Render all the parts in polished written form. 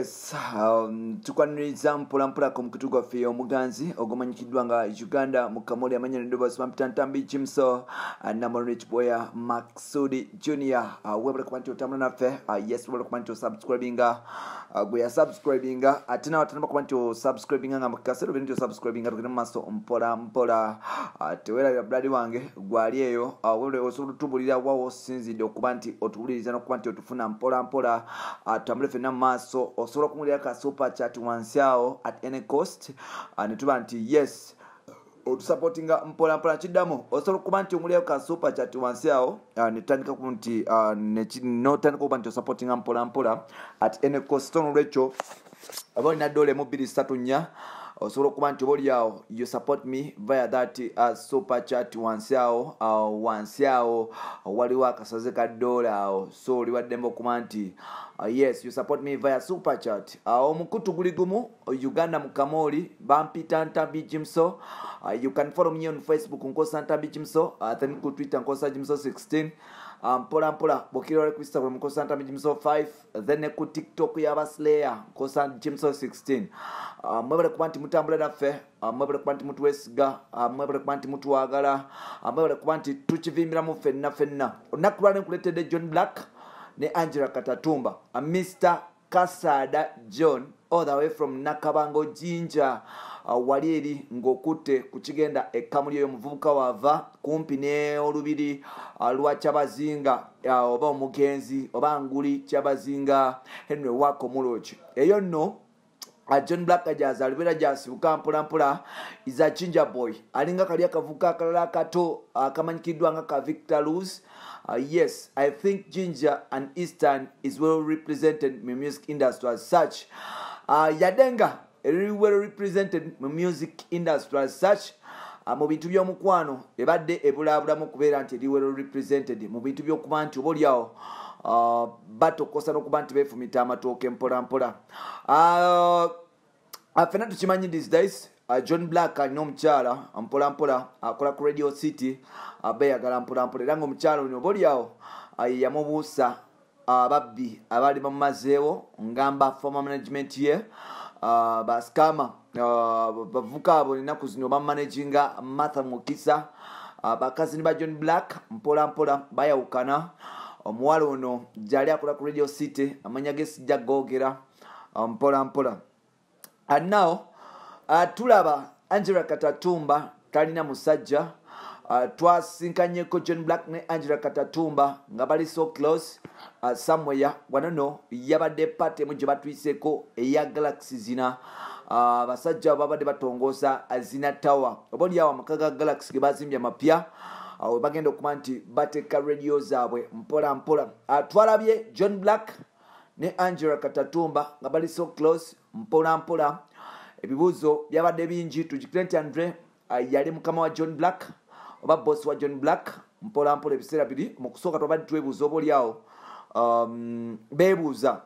Yes, tukwaniriza mpola mpola ku mukutu gwaffe omuganzi ogumanyikiddwa nga Uganda mu Kamoli, amanya n'eddoboozi bampita Ntambi Jimso, Namon Rich Boya Maksudi Junior. Webale kuba nti otambula naffe. Yes, webale kuba nti osubscribinga, gwe yasubscribinga, ate nawe atanaba kuba nti osubscribinga, nga mukaseera obe nti osubscribinga, tugende mu maaso mpola mpola. Tewerabira buladi wange gwali eyo. Webale osobola otubulira wawo osinzidde okuba nti otuwuliriza n'okuba nti otufuna mpola mpola. Tutambule ffenna mu maaso. Osobola okumulira ka super chat wansi awo at any cost, ne tuba nti yes, otusupportinga mpola mpola. Kiddamu, osobola okuba nti omulirayo ka super chat wansi awo, netandika ku nti notandika okuba nti osupportinga mpola mpola at any cost. Nolwekyo oba olina dola emu, bbiri, ssatu, nnya, osobola okuba nti oba oliawo you support me via that super chat wansi awo. Wansi awo waliwo akasaze ka dola awo, so oli waddembe okuba nti yes, you support me via super chat. Omukutu guli gumu, Uganda mu Kamoli, bampita Ntambi Jimso. You can follow me on Facebook, nkosa Ntambi Jimso, then ku Twitter nkosa Jimso 16. Mpola mpola bwokira ku Instagram nkosa Ntambi Jimso 5, then ne ku TikTok yaba Slayer nkosa Jimso 16. Mwebale kuba nti mutambula naffe, mwebale kuba nti mutwesiga, mwebale kuba nti mutwagala, mwebale kuba nti tukivimbiramu ffenna ffenna. Olunaku lwali nkuleetedde John Black ne Angela Katatumba, Mr Kasada John all the way from Nakabango Jinja, wali eri ng'okutte ku kigenda ekkamuli eyo omuvubuka waava kumpi ne olubiri lwa Kyabazinga, oba omugenzi oba nguli Kyabazinga Henry Wako Muloki. Eyo nno John Black gyazaalibwa gyasibuka mpola mpola. Is a ginger boy, alinga kali akavuka akalala akato akamanyikiddwa nga ka Victor Luz. Yes, I think Jinja and Eastern is well represented mu music industry as such. Yadde nga eri well represented mu music industry as such, mu bintu by'omukwano ebadde ebulaabulamu okubeera nti eri well represented mu bintu by'okuba nti oba oliawo batokosa n'okuba nti beefumita amatooke mpola mpola. Ffenna tukimanyi these days, John Black alina omukyala mpola mpola akola ku Radio City, beeyagala mpola mpola, era nga omukyala ono oba oliawo yamubuusa ababbi abaali bamumazeewo, ngamba former management ye, baskama bavuka abo ennaku zino bamanaginga Martha Mukisa. Bakazini ba John Black mpola mpola bayawukana. Omuwala ono gyali akola ku Radio City, amanya ge sijja googera mpola mpola. And now tulaba Angela Katatumba talina musajja. Twasinkanyeko John Black ne Angela Katatumba nga bali so close somewhere. Wano no yabadde party emu gye batwiseeko eya Galaxy Zina. Abasajja babadde batongoza Zina Tower, oba oliawo amaka ga Galaxy ge bazimbye amapya, we bagenda okuba nti bateeka radio zaabwe mpola mpola. Twalabye John Black ne Angela Katatumba nga bali so close mpola mpola. Ebibuuzo byabadde bingi. Tujikire nti Andre yali mukama wa John Black oba boss wa John Black mpola mpola. Ebiseera biri mu kusooka twabadde twebuuza oba oliawo beebuuza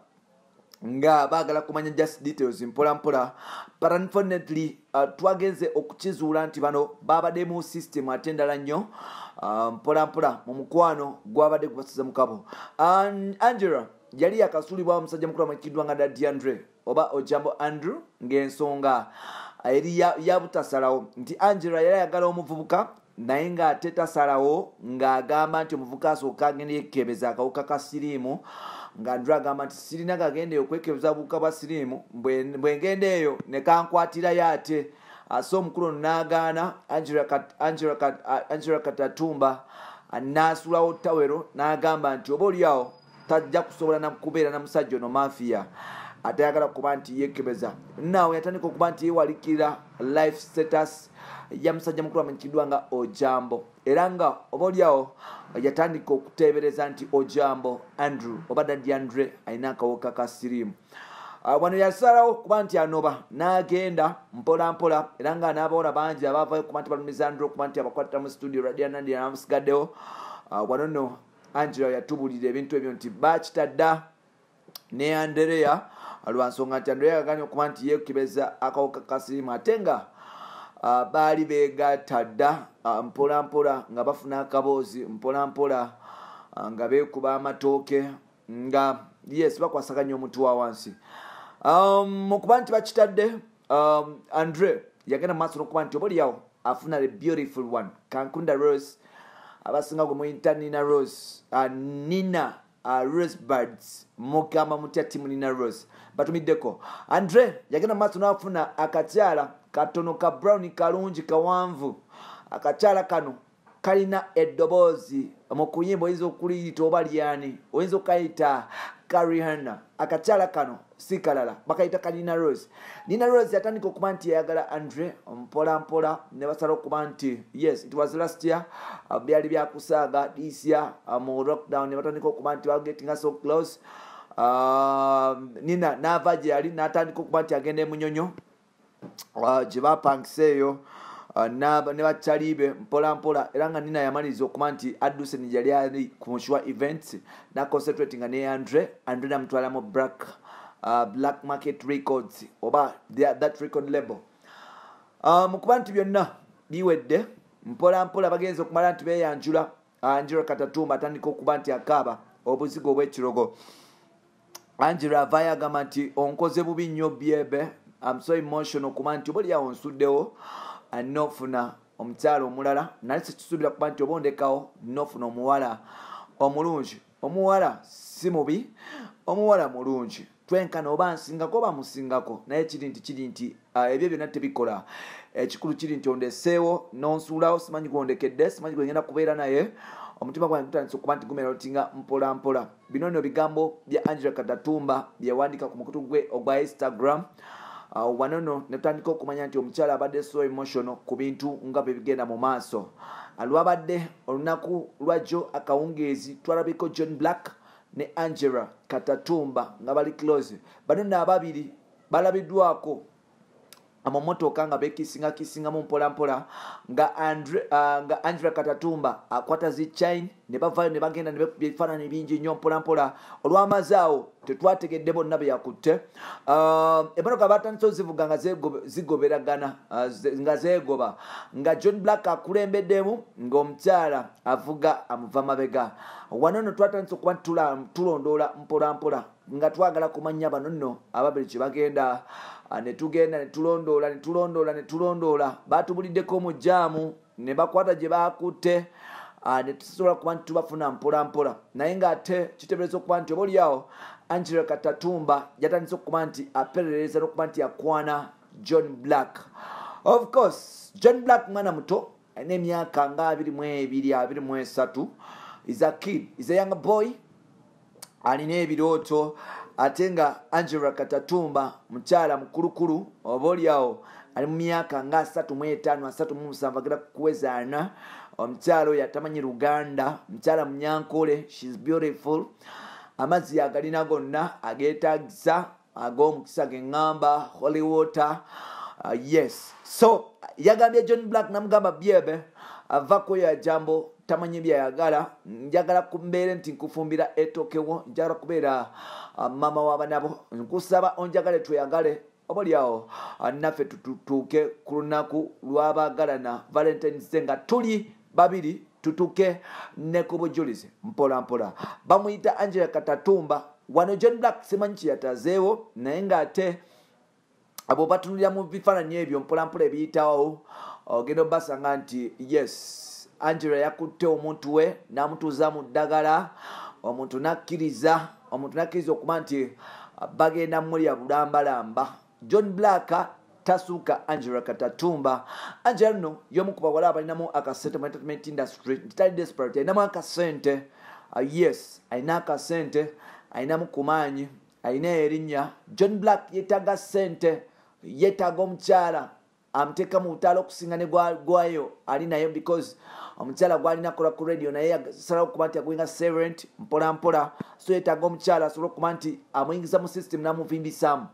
nga baagala kumanya just details mpola mpola, but unfortunately twagenze okukizuula nti bano babadde mu system ate endala nnyo, mpola mpola mu mukwano gwabadde gubasiza mukabo. Angela yali yakasuulibwa omusajja mukulu amanyikiddwa nga Daddy Andre oba Ojambo Andrew, ng'ensonga eri yabutasalawo nti Angela yali ayagala omuvubuka, naye ng'ate tasalawo, ng'agamba nti omuvubuka asooka agenda yekkebeza akawuka ka siriimu, nga Andrew agamba nti sirina gagenda okwekebeza buwuka bwa siriimu, bwe ngenda eyo ne kankwatirayo ate. So omukulu ono n'agaana. Angela Katatumba n'asuulawo tawero n'agamba nti oba oliawo tajja kusobola kubeera na musajja ono mafia atayagala kuba nti yeekebeza. Naawe yatandika okuba nti yeewalikira life status ya musajja mukulu amanyikiddwa nga Ojambo, era nga oba oliawo yatandika okuteebereza nti Ojambo Andrew oba Daddy Andre alina akawuka ka siriimu. Wano yasalawo okuba nti anoba n'agenda mpola mpola, era nga n'abawala bangi abaavayo okuba nti balumiza Andrew okuba nti abakwatira mu studio Radianandi namusigaddewo. Wano nno Angela yatubulira ebintu ebyo nti bakitadda ne Anderea lwansonga nti Anderea yaganye okuba nti yeekebeza akawuka ka siriimu, ate nga baali beegatta dda, mpola mpola nga bafuna akaboozi mpola mpola, nga beekuba amatooke, nga yes, bakwasaganya omuntu wa wansi. Mu kuba nti bakitadde, Andre yagenda mu maaso n'okuba nti oba oliawo afuna the beautiful one, Kankunda Rose, abasinga gwe muyita Nina Rose, Nina Rosebuds. Mugamba mutya timu Nina Rose? Batumiddeko. Andre yagenda mu maaso n'afuna akakyala katono ka brown, kalungi, kawanvu. Akakyala kano kalina eddoboozi mu kuyimba, oyinza okuliyita oba lyani, oyinza okukayita Karihana. Akakyala kano si kalala, bakayita ka Nina Rose. Nina Rose yatandika okuba nti yayagala Andre mpola mpola, ne basala okuba nti yes, it was last year, byali byakusaaga this year, mu lockdown, ne batandika okuba nti bagetinga so close. Nina n'ava gye yali n'atandika okuba nti agenda emunyonyo gye bapangisa eyo ne bakyalibe mpola mpola, era nga Nina yamaliriza okuba nti adduse ni yali ali ku Mushwa Events, naconcentrate nga ne Andre. Andre namutwalamu Black Market Records oba that record label. Mu kuba nti byonna biwedde, mpola mpola bagenza okumala nti beeyanjula. Angela Katatumba atandika okuba nti akaaba obuzigo obw'ekirogo. Angela avaayo agamba nti onkoze bubi nnyo byebe, I'm so emotional okuba nti oba oliawo nsuddewo nofuna omukyala omulala, naye sikisuubira kuba nti oba ondekawo nofuna omuwala omulungi. Omuwala si mubi, omuwala mulungi, twenkana oba nsingako oba musingako, naye kiri nti ebyo byonna tebikola. Ekikulu kiri nti ondeseewo nonsuulawo, simanyi gwondekedde, simanyi gwengenda kubeera naye. Omutima gwange gutandise okuba nti gumeltinga mpola mpola. Bino nno bigambo bya Angela Katatumba byewandika ku mukutu gwe ogwa Instagram. Wano nno ne tutandika okumanya nti omukyala abadde so emotional ku bintu nga bwe bigenda mu maaso. Lwabadde olunaku lwajjo akawungeezi, twalabiko John Black ne Angela Katatumba nga bali close. Bano nno ababiri balabiddwako amamotoka nga bekisingakisingamu mpola mpola, nga Angela Katatumba akwata zi chain, ne bavayo ne bagenda ne bekubya ebifaananyi bingi nnyo mpola mpola. Olwamaze awo tetwategedde bonna be yakutte. Emmotoka batandise ozivuga nga zigoberagana, nga zeegoba, nga John Black akulembeddemu, ng'omukyala avuga amuva mabega. Wano nno twatandise okuba nti tulondoola mpola mpola nga twagala kumanya bano nno ababiri kye bagenda. Ne tugenda ne tulondoola, ne tulondoola, ne tulondoola. Batubuliddeko mu jaamu ne bakwata gye bakutte, ne tusobola kuba nti tubafuna mpola mpola, naye ng'ate kiteebereza okuba nti oba oliawo Angela Katatumba yatandise okuba nti aperereza n'okuba nti akwana John Black. Of course John Black mwana muto, alina emyaka nga 22, 23, is a kid, is a young boy, alina ebirooto, ate nga Angela Katatumba mukyala mukulukulu, oba oliawo ali mu myaka nga 35, 37, agenda kuweza 40. Omukyala oyo atamanyi Luganda, mukyala munyankole, she's beautiful. Amazzi agalina gonna ageetagisa ag'omukisa geŋŋamba holy water. Yes, so yagambye John Black, namugamba byebe avako ya jambo tamanyi byayagala, njagala kumbeere nti nkufumbira etokewo, njagala kubeera mama w'abanabo, nkusaba onjagale tweyagale, oba oliawo naffe tutuuke ku lunaku lw'abaagalana Valentines Day nga tuli babiri, tutuuke ne ku bujulizi mpola mpola. Bamuyita Angela Katatumba. Wano John Black simanyi kyeyatazeewo, naye ng'ate abo batunulira mu bifaananyi ebyo mpolampola ebiyitawo, ogenda obasanga nti yes, Angela yakutte omuntu we n'amutuuza mu ddagala, omuntu nakkiriza okuba nti bagenda mulya bulambalamba. John Black tasuuka Angela Katatumba. Angela nno y'omu ku bawala abalinamu akasente mu entertainment industry, nti tali desperate, alinamu akasente. Yes, alina akasente, alinamu kumaanyi, alina erinnya. John Black yeetaaga sente, yeetaaga omukyala amuteeka mu butaala okusinga ne gwayo ali naye, because omukyala gwalina akola ku radio, naye asalawo okuba nti agoinga serent mpola mpola. So yeetaaga omukyala asobole okuba nti amuyingiza mu system n'amuvimbisaamu.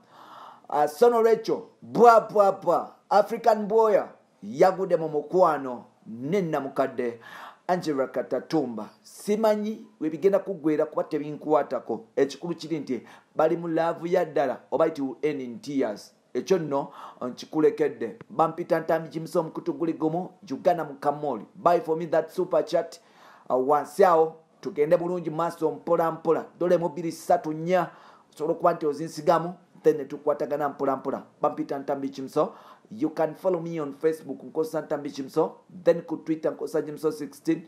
So nolwekyo bwa bwa bwa African boya yagudde mu mukwano nenamukadde Angela Katatumba. Simanyi webigenda kuggwera kuba tebinkwatako. Ekikulu kiri nti bali mu love ya ddala oba it will end in tears, ekyo nno nkikulekedde. Bampita Ntambi Jimisa, omukutu guli gumu, Uganda mu Kamoli. Buy for me that super chat wansi awo, tugende bulungi maaso mpola mpola. Dolemu 2, 3, 4 osobola okuba nti ozinsigamu. Then netukwatagana mpolampola. Bampita Ntambi Chimso. You can follow me on Facebook, nkosa Ntambi Chimso. Then ku Twitter nkosa Jimso 16.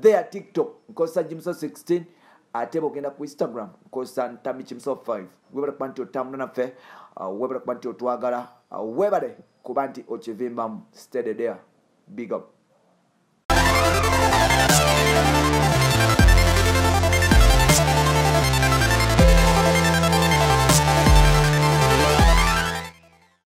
There TikTok nkosa Jimso 16. Ate bwogenda ku Instagram nkosa Ntambi Chimso 5. Webale kuba nti otambula naffe, webale kuba nti otwagala, webale kuba nti okivimbamu. Steady there, big up.